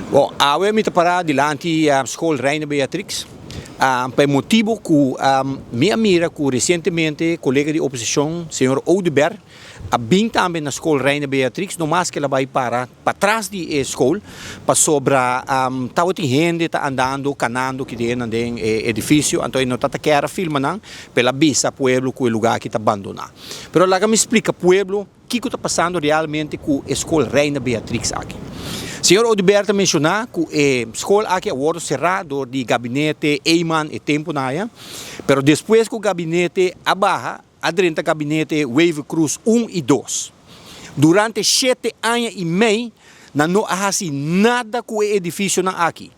Bon, awe mi ta para dilanti School Reina Beatrix pa e motibo cu mi a mira cu recientemente colega di oposicion señor Oduber a bin tambe na School Reina Beatrix no mas cu el a bay para patras di e school pasobra tabatin hende ta andando canando kidenan den e edificio anto e no ta ta kier a filma nan pa el a bisa pueblo cu e lugar aki ta bandona. Pero laga mi splica pueblo Kiko ta pasando realmente ku e skol Reina Beatrix aki? Señor Oduber ta menshoná ku e skol aki a wòrdu será dor di gabinete Eman e tempunan aya, pero despues ku gabinete a baha a drenta gabinete Wever-Croes un i dos. Durante shete aña i mei nan no a hasi nada ku e edifisionan aki.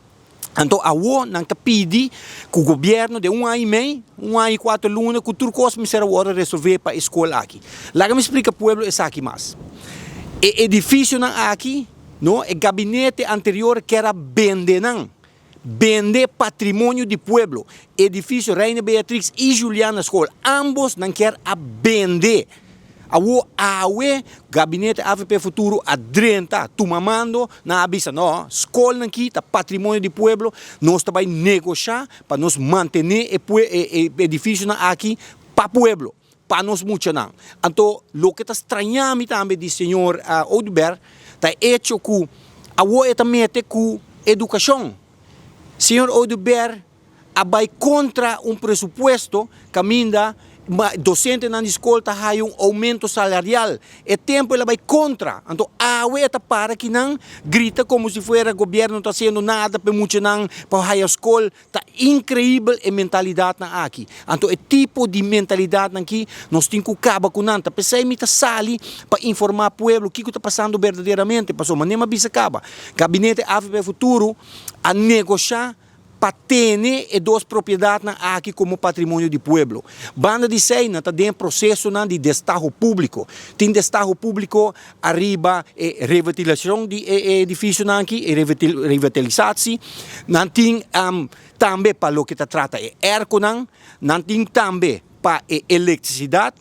Anto awo nan ta pidi ku gobierno den un aña i mei, un aña i kuater luna ku tur kos mester a wòrdu resolvé pa e skol aki. Laga mi splika pueblo esaki mas. E edifisionan aki, no, e gabinete anterior kier a bende nan, bende patrimonio di pueblo. Edifisio Reina Beatrix i Juliana School, ambos nan kier a bende. Awor awe Gabinete avp Futuro a drenta tuma mando, nan a bisa no, skolnan ki ta patrimonio di pueblo, nos ta bai negosha pa nos mantene e e edificionan aki pa pueblo, pa nos muchanan. Anto loke ta straña mi tambe di señor Oduber ta e hecho ku awor e ta mete ku educacion. Señor Oduber a bai kontra un presupuesto kaminda dosentenan di skol ta haya un oumento salarial. E tempu el a bai kontra. Anto awe e ta para kinan grita komo si fuera gobièrnu no ta hasiendo nada pa e muchanan pa haya skol. Ta inkreibel e mentalidatnan aki. Anto e tipo di mentalidatnan aki nos tin ku kaba ku nan. Ta p'esei mi ta sali pa informá pueblo kiko ta pasando berdaderamente. Pasobra manera mi a bisa kaba, Gabinete avp Futuro a negoshá pa tene e dos propiedatnan aki komo patrimonio di pueblo. Banda di esei nan ta den prosesonan di destaho públiko. Tin destaho públiko ariba e revitalisashon di e edifisionan aki, e revitalisatsie. Nan tin tambe pa loke ta trata e airconan, nan tin tambe pa e elektrisidat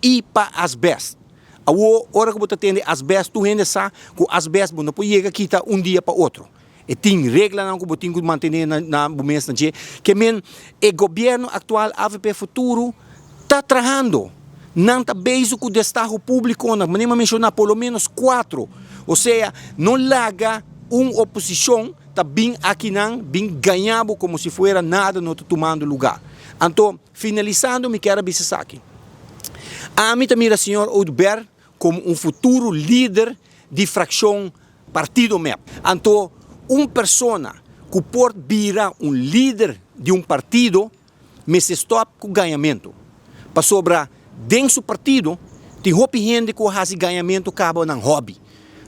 i pa asbèst. Awor ora ku bo ta tende asbèst tur hende sa ku asbèst bo no por yega kita un dia pa otro. E tin reglanan ku bo tin ku mantené na bo mes na dje. Ke men e gobièrnu aktual avp Futuro ta trahando. Nan ta bezig ku destaho públikonan, manera mi a menshoná por lo ménos kuatro. Osea, no laga un oposishon ta bin akinan bin gaña bo komo si fuera nada no ta tumando lugá. Anto, finalisando mi kier a bisa esaki. Ami ta mira señor Oduber komo un futuro lider di frakshon Partido mep. Anto un persona ku por bira un lider di un partido mester stòp ku gañamentu. Pasobra den su partido tin hopi hende ku a hasi gañamentu kaba nan hòbi.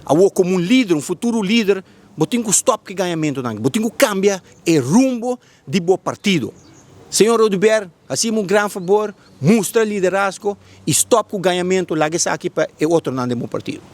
Awor komo un lider, un futuro lider, bo tin ku stòp ku e gañamentunan. Bo tin ku kambia e rumbo di bo partido. Señor Oduber, hasimu un gran fabor, mustra liderazgo i stòp ku gañamentu, laga esaki pa e otronan den bo partido.